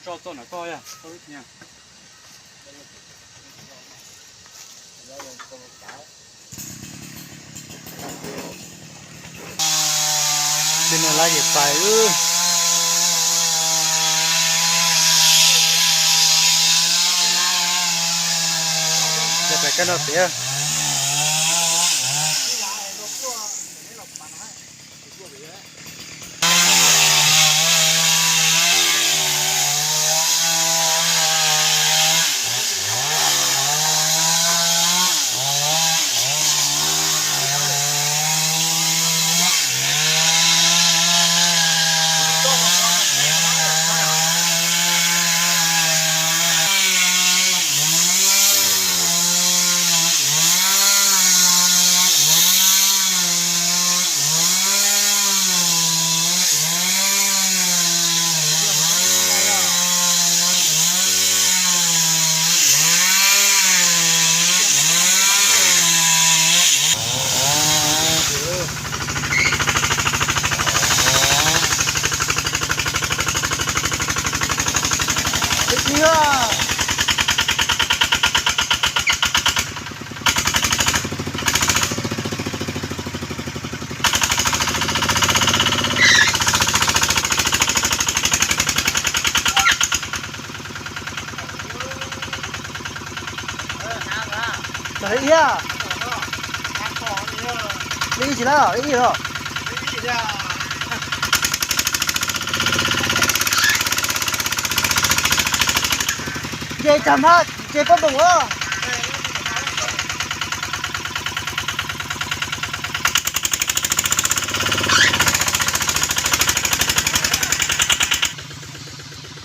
Rau txoj no koj yog. Li no lawm ces pais wb. Yog pais kab no pem. Tag li ib, li ib tsis lawm, li ib os. Nce tag mas nce pob ntoos os.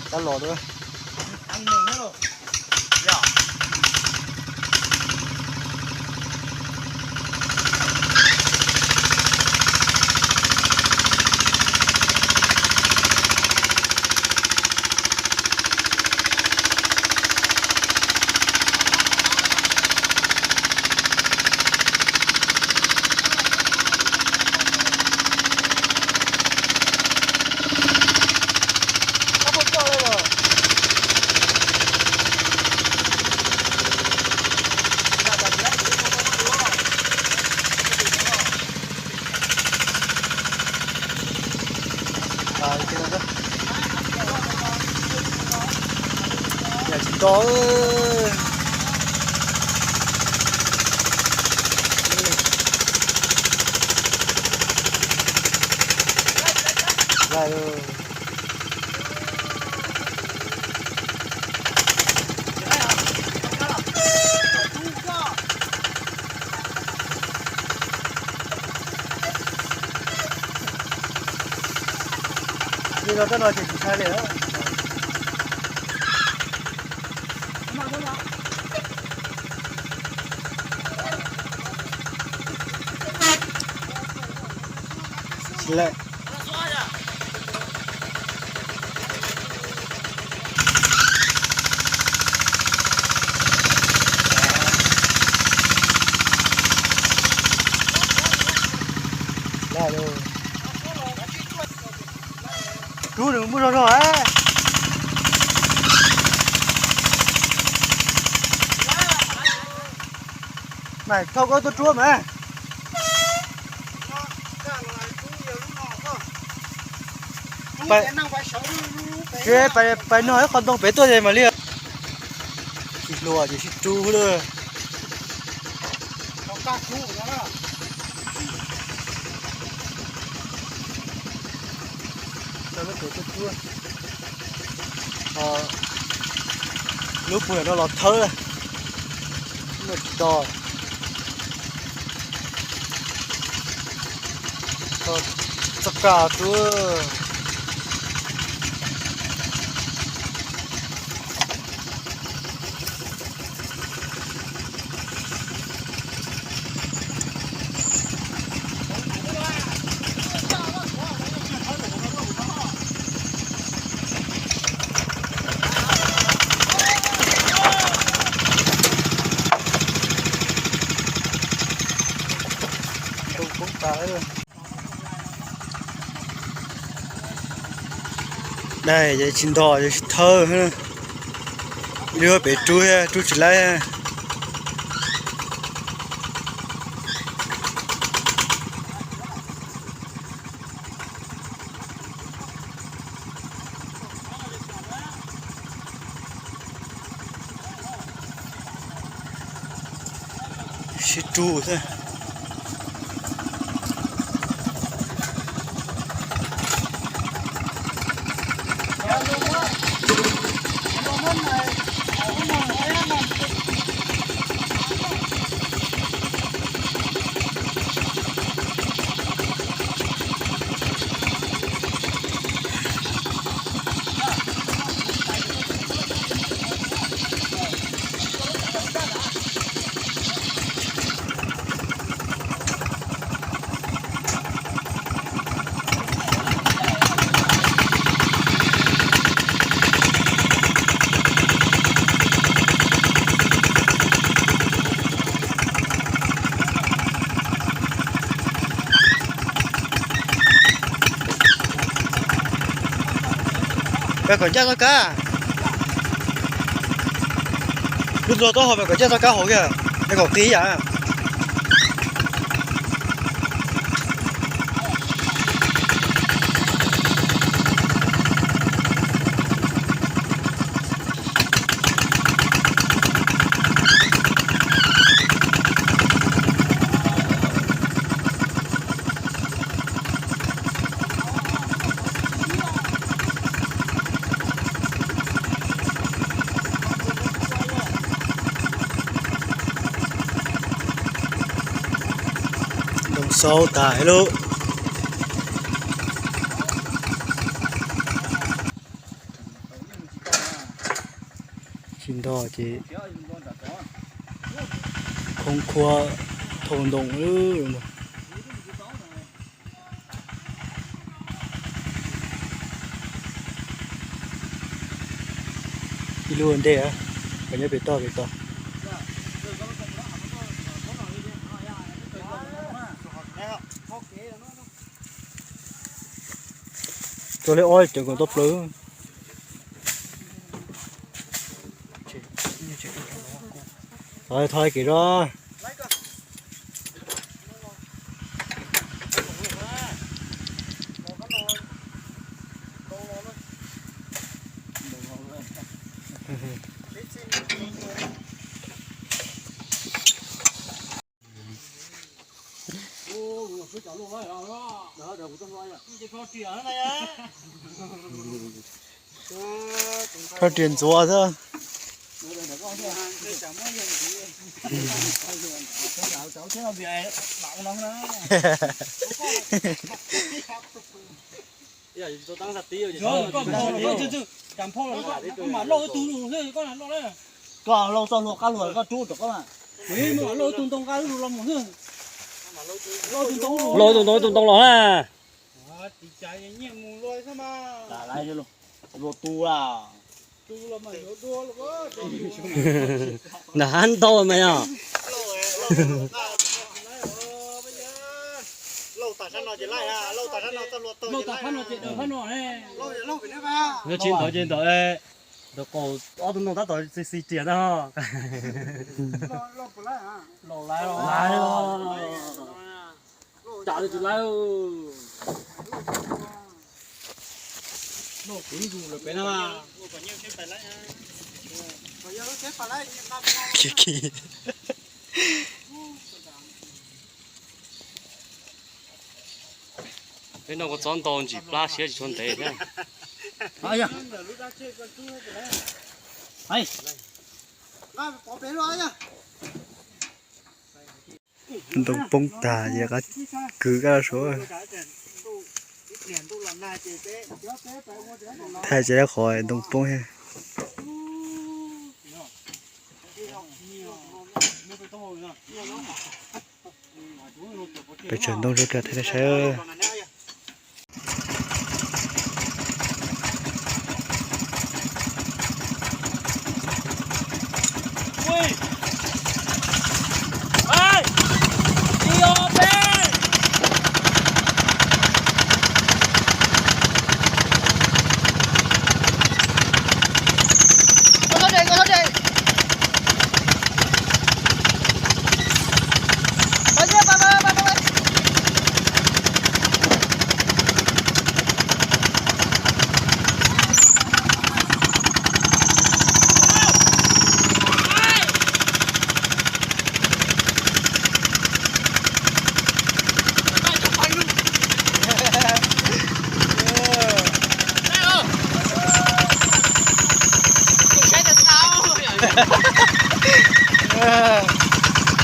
Tab los. Yam tsis to. Laj. Li no tej no ces tsis sai li. Tsis lawm. Laj lauj. Rub nws muaj zog zog. Mas thauj koj tuaj rub mas. Pais, pais no ib qho ntoo pem tuaj ces mam li. Tsis hluas ces sib rub lawm. Lub pug no los thawb, tsis to. Txoj kab rub. Poob tas. Dai ces tsis ntog ces tsis thawb. Lub pem rub thiab rub tsis laib. Sib rub xwb. Peb kom ncaj txoj kab. Lub txog taub hau peb kom ncaj txoj kab hauv kiag, es kom qis yam. Ntoo xau tas lawm. Tsis ntog ces khoob khuab thauj ntoo. Ib lub ua ntej, kom nyob pem toj pem toj. Tsuas li ob ceev kom tau plaws. Thov kev zog. Rho riam ntxuav xwb. Koj lauj txoj hlua qab hlua koj rub rau koj mas. Lauj tus ntoo los na. Luag tu la. Nram hab ntau mas yog. Lauj tas sab no ces laij, lauj tas sab no txoj hlua tau ces laij. Yog tsis ntawd ces ntawd, ntawd qaum ob tug ntoo tab tom xis xis riam ntag. Lais os. Tsam li tsis laib. Kuv zus lawm pem no. Khib khib. Peb noj kua txob ntau ntsim plab siab tsis tshua ntev thiab. Ntoo poob tag ces qab kwv kab suav. Thaij tsis laib qhov ntoo poob thiab. Peb tsawg ntoo zoo kawg, thaij nej saib.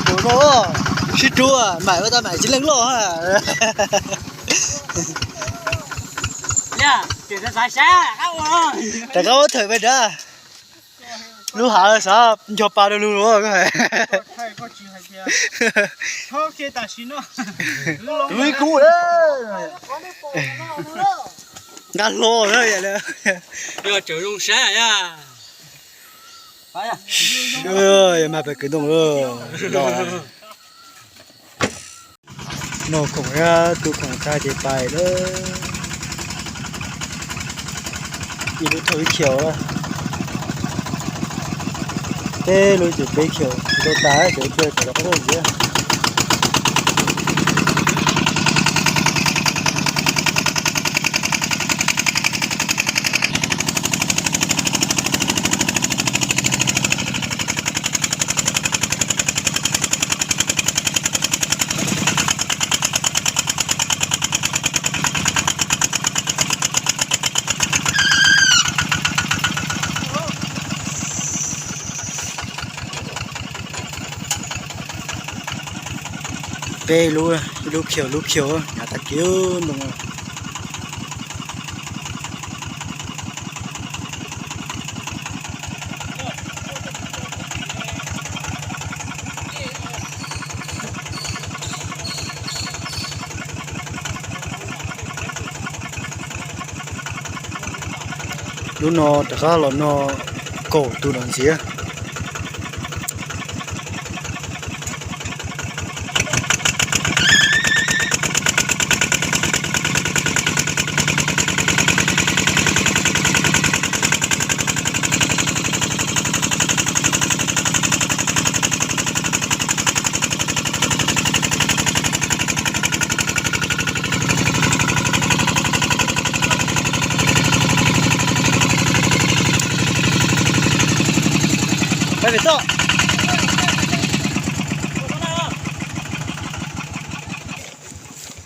Tus no sib rub, mam ua tau mam tsis leej loj. Rov qab muab thawm pem nrad. Lub hav xav nco pa rau lug. Tus ib kub nqa hlo. Mag pem kwv ntoo lawm. Noj khoom, tu khoom tag ces pais lawm. Ib lub thauj ib khiaus, peb lub ces peb khiaus tsis tau tas ces peb rov qab tuaj ntxiv. Peb lub, ib lub khiaus lub khiaus hnyav tag kiag ntoo. Lub no rov qab los no kaum tus no ntxiv.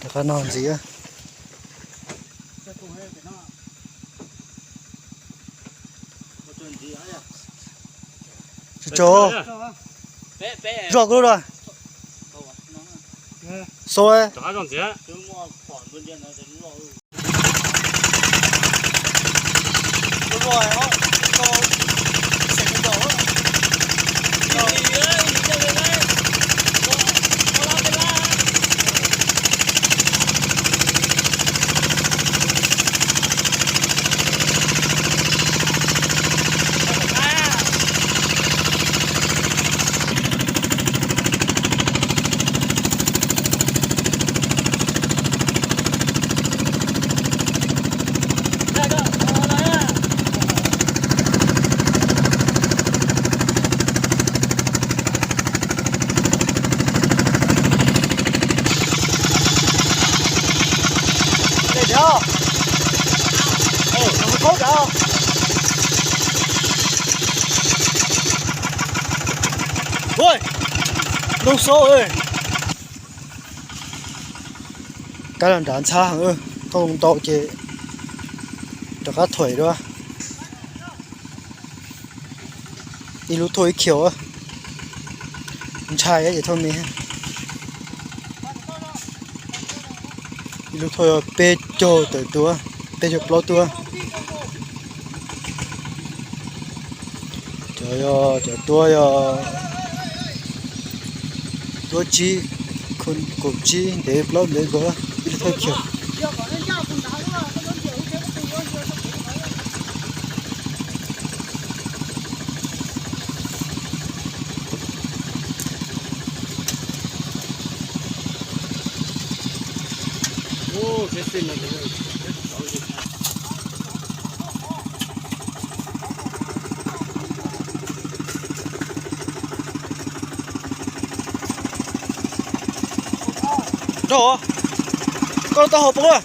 Rov qab no ntxiv. Tsis tso. Zoj kub lub da. Xo. Ntoo xo. Kab los nrad ntxhab heev, thauj ntau ces rov qab thuam dua. Ib lub thauj ib khiaus, ntshai ces thauj me. Ib lub thauj yog peb caug tawm tuaj, peb caug plaub tuaj. Cov yog cov tuab yog tuab tsib, kaum tsib ntev plaub ntev nkaus, ib lub thauj khiaus. Nrog, koj tau hauv paus.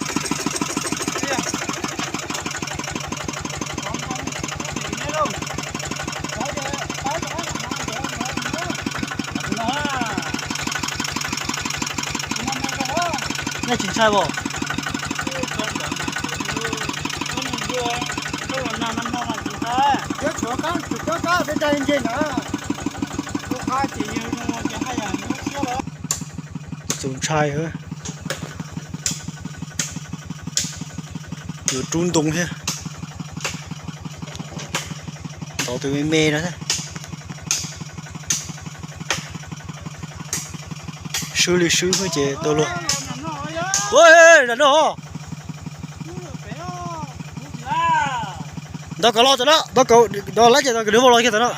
Nej tsis ntshai os? Txaus ntshai, yuav rub ntoo thiab. Ntov tus me me no thiab. Swb li swb xwb ces tau luag. Ua, zam no. Ntov kom los tam no, ntov kom, ntov lawm ces ntov kom nws vau los kiag tam no.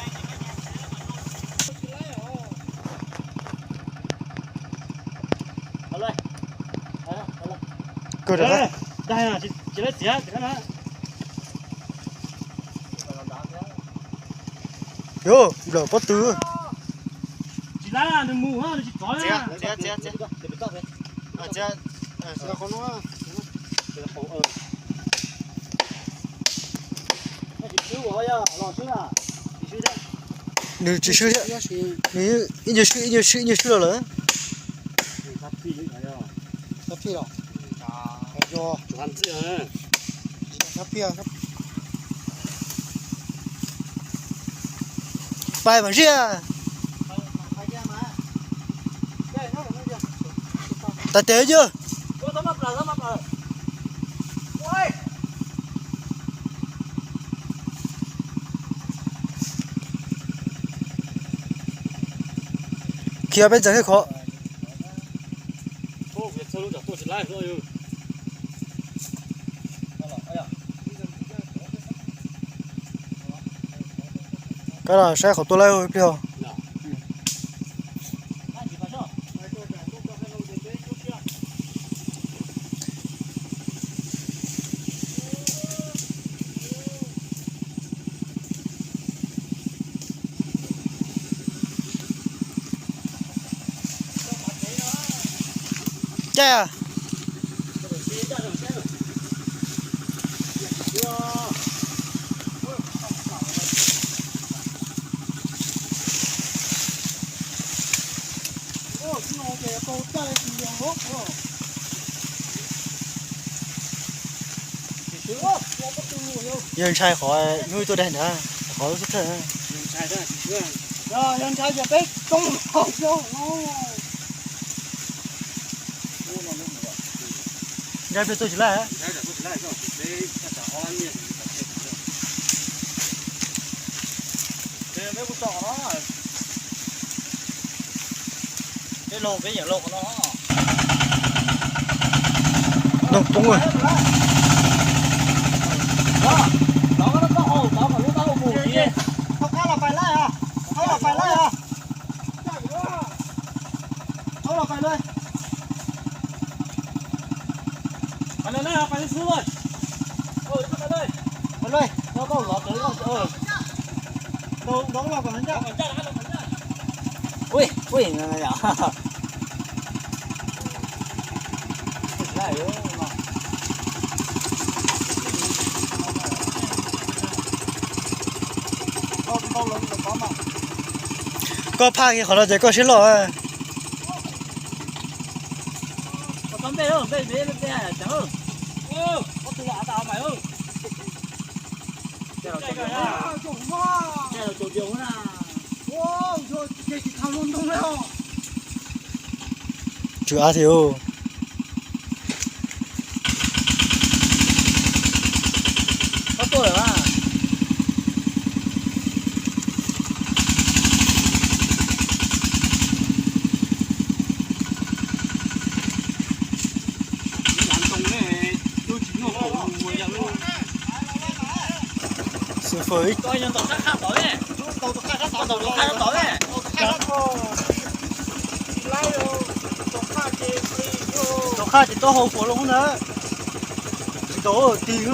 Yog, nplawm pob tw. Nws tsis swb thiab, nws ib nyuag swb, ib nyuag swb, ib nyuag swb los lawm. Pais mas ziaj. Tas tes yog. Khiav peb ntxeev thiab khov. Kab los saib qhov tuaj laib ib pliag. Caij. Yog ntshai qhov hnub tuaj daig ntawd, qhov xub thawj. Ntshai peb tuaj tsis laij. Ntoo poob. Ui, ui, koj phaj kiag qhov no ces koj siab loj. Tsw av thiab. Xib fwb ib tau qhaj ces tau hau kuam los ntawd, tsis tau tig.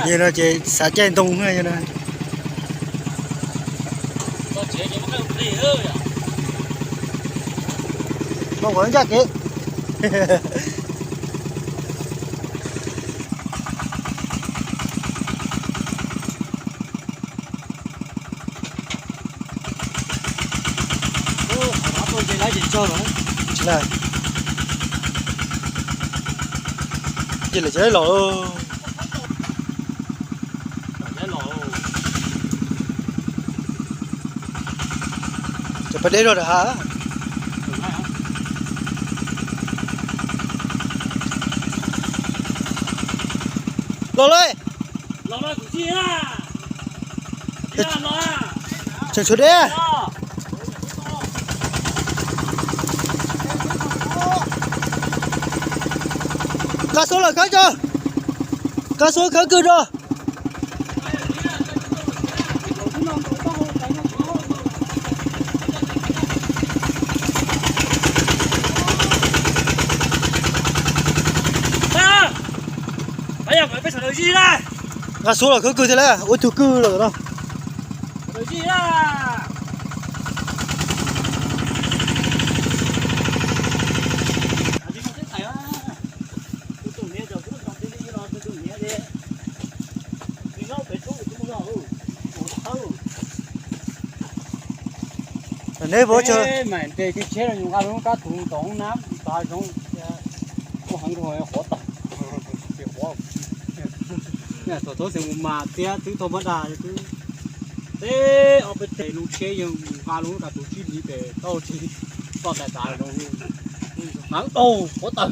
Yog no ces xav caij ntoo no. Mus kom ncaj kev. Tsis lawm, ces lawv cov dej los. Cov pas dej los rau hav. Los lawm. Tseem tshuav dej. Nqa xuab los khawb tso. Nqa xuab khawb kwj rau. Nqa xuab los khawb kwj thiab lawm, ua tug kwj los no. Neb puas tsheb los yus nqa lub kab tus tom na, tav zoov, ua heev rau qhuav tawm. Thaum thaub xeem mus mas tiab twb tau mab dag twb teb ob peb teg lub tsheb yog mus nqa lub kab tus tsib hlis pem tau tsis toj tas tas zoo. Heev rau qhuav tawm.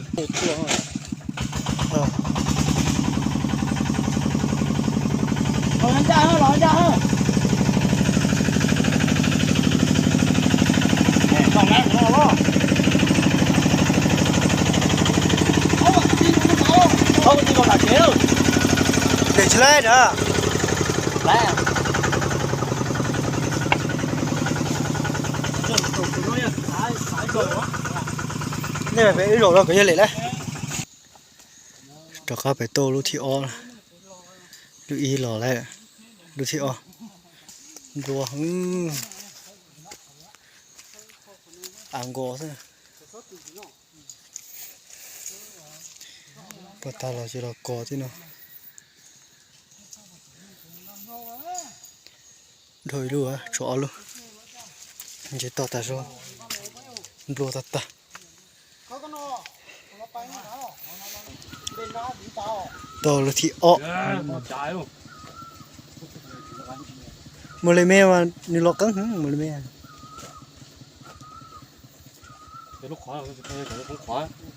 Los ncaj, los ncaj. Tsis laib na. Nej pem ib zaug los kov yog lem lawm. Rov qab pem tau lub thib ob, lub ib los lawm, lub thib ob nplua heev, av nkaus xwb. Puag ta los ces los kos tib no. Dhau ib lub, tshuav ob lub. Ntses toj tas zog, nplua tag tag. Tau lub thib ob. Mus li me mas nws los qeeb heev, mus li me.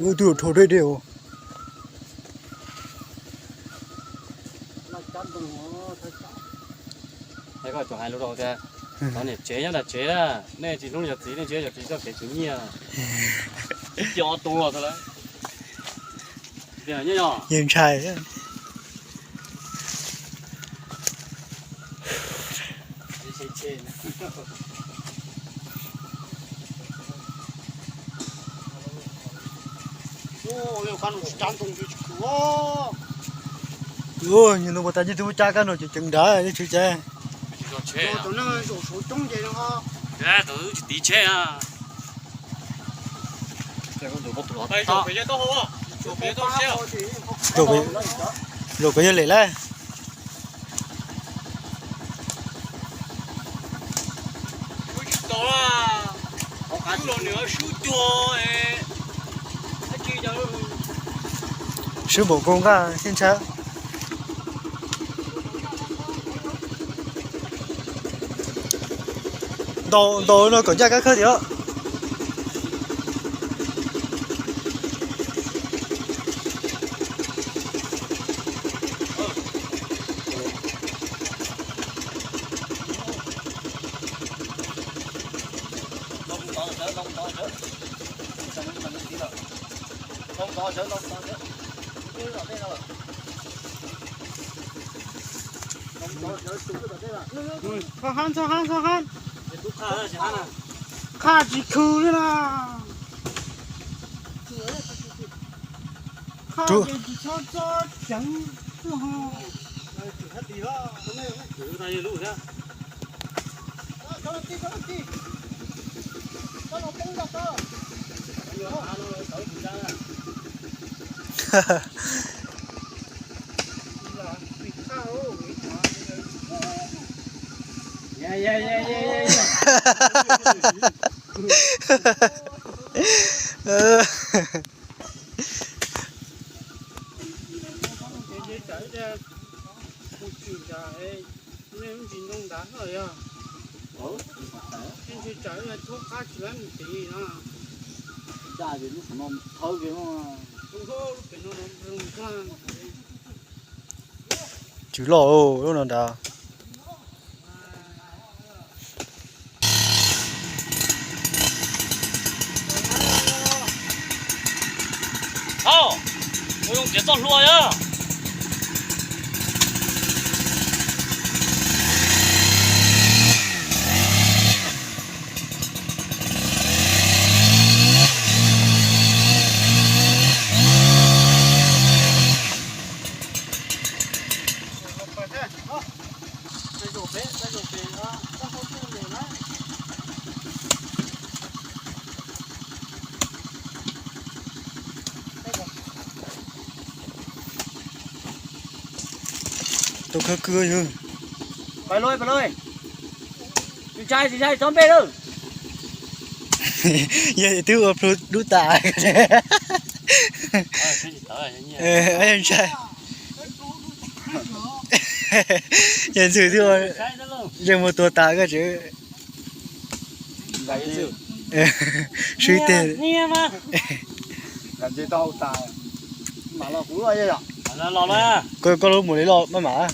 Ub, twb dhau deb deb os. Koj tsuas hais lus rau tias, cov niam tsev nyob nram tsev na, nej tsis hlub yog txiv, nej tsis yog txiv txoj kev tsis nyiaj. Ib co ob tug los tau lawm. Yeej ntshai. Nws lub pas tas nyiaj twb muab cab kab no ces ceev nrad tshwj ces. Tus tsis tiv tsheb. Zaum kov yog lem lawm. Swb npaum nkaus nqaj thiab ntshai. Ntaus, ntaus no kom ncaj kab khawb tiag. Txhob hab, txhob hab, txhob hab. Qhaj tsis khw li na. Qhaj ces tsis txhob txob ceev tuaj ho. Tswv loj lub no nrad. Au, ua zoo tiav txoj hlua yog. Tau khawb kawg yog. Pais lauj, pais lauj. Tsis ntshai, tsis ntshai, txhob npej lawm. Yog twb ua plhu dub tas. Ntshai. Yog ntxwg twb ua zeeg mus tuag tas koj tseem swb tiag. Koj lub mus li loj maj mam.